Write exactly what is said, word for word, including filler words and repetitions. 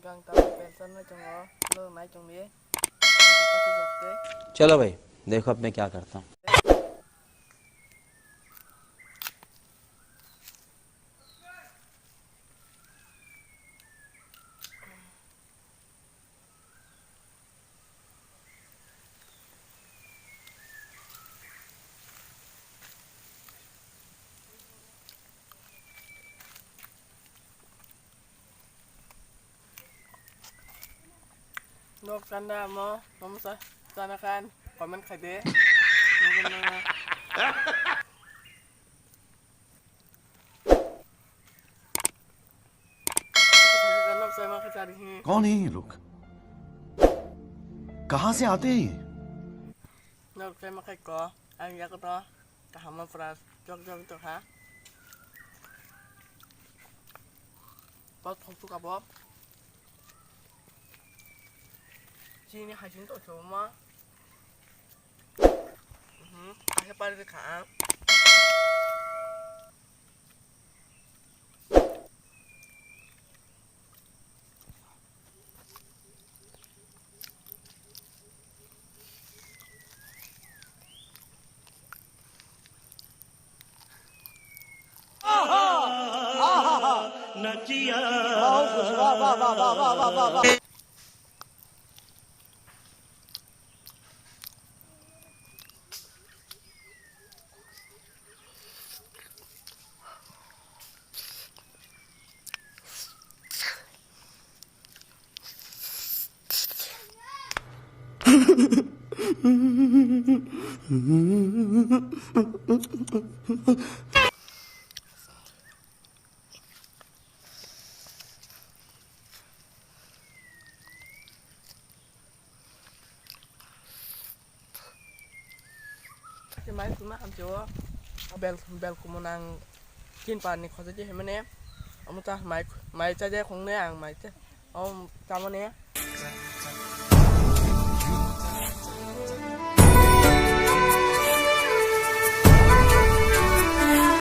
Gang tamo pension na chongo, lo nai chong di. चलो भाई, देखो अब मैं क्या करता हूँ। Nok chanda mo, momo sa, chana khan, comment khai de. Nugwi nang. Nok sai ma kha chari hi. कौन है ये लोग? कहाँ से आते हैं ये? Nok sai ma khai ko, ang ya ko to, kaham ma pura, jok jok to ha. Bot khok tu ka bo. Chini hai sing to choma. Mhm, asa pari kha. Mai kuma hamjo bel bel kumun ang kin pani khoja di hemene. Amu ta mai mai cha de khong ne ang mai cha. Om tamone.